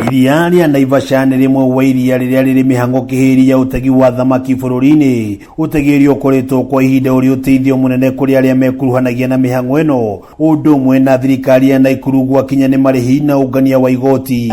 Iria rĩa Naivasha nĩ rĩmwe wa iria rĩrĩa rĩrĩ mĩhang'o kĩhĩri ya ũtegi wa thamaki bũrũri-inĩ. Ũtegi ũrĩa ũkoretwo kwa ihinda ũrĩ ũteithio mũnene kũrĩ arĩa mekuruhanagia na mĩhang'o ĩno, ũndũ ũmwe na thirikari ya Naikuru gwakinya nĩ marĩhi na ũngania wa igoti.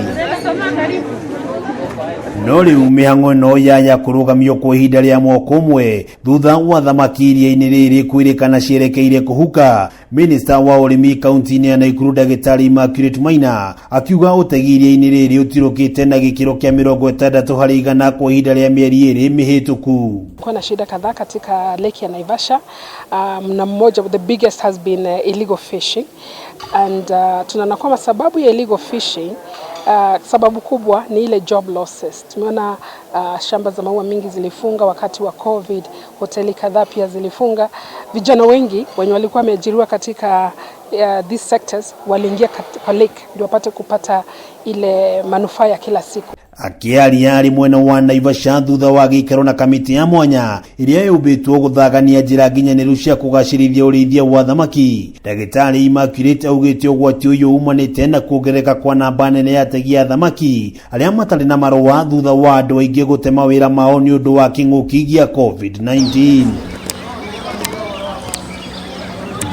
No rĩu mĩhang'o ĩno yaya kũrũgamio kwa ihinda rĩa mwaka ũmwe thutha wa thamaki iria-inĩ rĩrĩ kwĩrĩkana cierekeire kũhuka. Minista wa ũrĩmi kaunti-inĩ ya Naikuru Ndagĩtarĩ Immaculate Maina akiuga ũtegi iria-inĩ rĩrĩ ũtirũkĩte na gĩkĩro kĩa 60% kwa ihinda rĩa mĩeri 2 mĩhĩtũku. Kuna na shida kadhaa katika lake ya Naivasha, na mmoja, the biggest has been illegal fishing and tunaona kwamba sababu ya illegal fishing, sababu kubwa ni ile job losses. Tumeona shamba za maua mingi zilifunga wakati wa COVID, hoteli kadhaa pia zilifunga. Vijana wengi wenye walikuwa wameajiriwa katika these sectors waliingia kwa lake ndio wapate kupata ile manufaa ya kila siku. Akĩaria arĩ mwena wa Naivasha thutha wa gĩikaro na kamĩtĩ ya mwanya ĩrĩa yũmbĩtwo gũthagania njĩra nginyanĩru cia kũgacĩrithia ũrĩithia wa thamaki, Ndagĩtarĩ Immaculate augĩte ũgwati ũyũ umanĩte na kuongerereka kwa namba nene ya ategi a thamaki arĩa matarĩ na marũa thutha wa andũ aingĩ gũte mawĩra mao nĩ ũndũ wa kĩng'ũki gĩa COVID-19.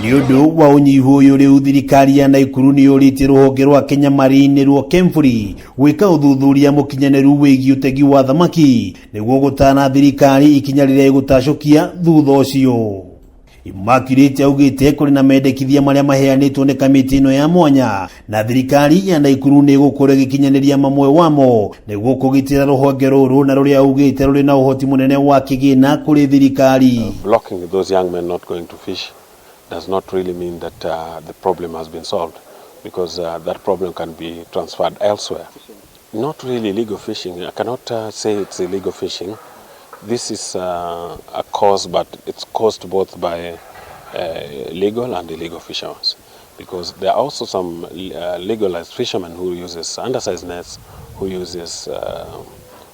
Nĩ ũndũ wa ũnyihu ũyũ rĩu thirikari ya Naikuru nĩ yũrĩtie rũhonge rwa Kenya Marine rwa KEMFRI gwĩka ũthuthuria mũkinyanĩru wĩgiĩ ũtegi wa thamaki nĩguo gũtana thirikari ikinya rĩrĩa ĩgũtacũkia thutha ũcio. Immaculate augĩte kũrĩ na mendekithia marĩa maheanĩtwo nĩ kamĩtĩ ĩno ya mwanya na thirikari ya Naikuru nĩ ĩgũkorwo ĩgĩkinyanĩria mamwe wamo nĩguo kũgitĩra rũhonge rũrũ na rũrĩa augĩte rũrĩ na ũhoti mũnene wa kĩgĩna kũrĩ thirikari. Blocking those young men not going to fish does not really mean that the problem has been solved, because that problem can be transferred elsewhere. Not really illegal fishing. I cannot say it's illegal fishing. This is a cause, but it's caused both by legal and illegal fishermen, because there are also some legalized fishermen who uses undersized nets, who uses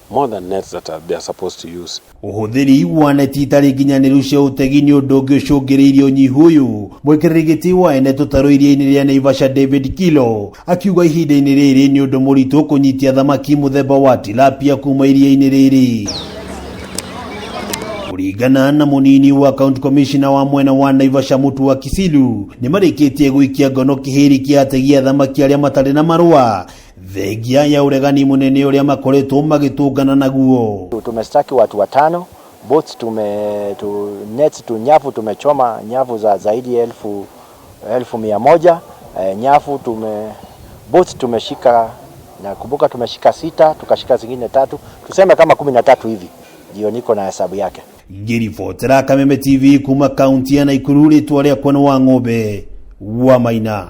more than nets that they are supposed to use. Ũhũthĩri wa neti itarĩ nginyanĩru cia ũtegi nĩ ũndũ ũngĩ ũcũngĩrĩirie ũnyihu ũyũ. Mũikarĩri gĩtĩ wa ene tũtarũ iria-inĩ rĩa Naivasha David Kilo akiuga ihinda-inĩ rĩrĩ nĩ ũndũ mũritũ kũnyitia thamaki mũthemba wa tilapia kuma iria-inĩ rĩrĩ. Kũringana na mũnini wa county commissioner wa mwena wa Naivasha Mutua Kisilu nĩ marĩkĩtie gũikia ngono kĩhĩri kĩa ategi a thamaki arĩa matarĩ na marũa thengia ya ũregani mũnene ũrĩa makoretwo magĩtũngana naguo. Tumestaki watu 5, boats tume tu, nets tu nyavu tumechoma nyavu za zaidi ya 1,100, nyavu tume boats tumeshika, nakumbuka tumeshika 6, tukashika zingine 3, tuseme kama 13 hivi ndio niko na hesabu yake. Ngĩribotera Kameme TV kuma kaunti ya Naikuru rĩtwa rĩakwa nĩ wa ng'ombe wa Maina.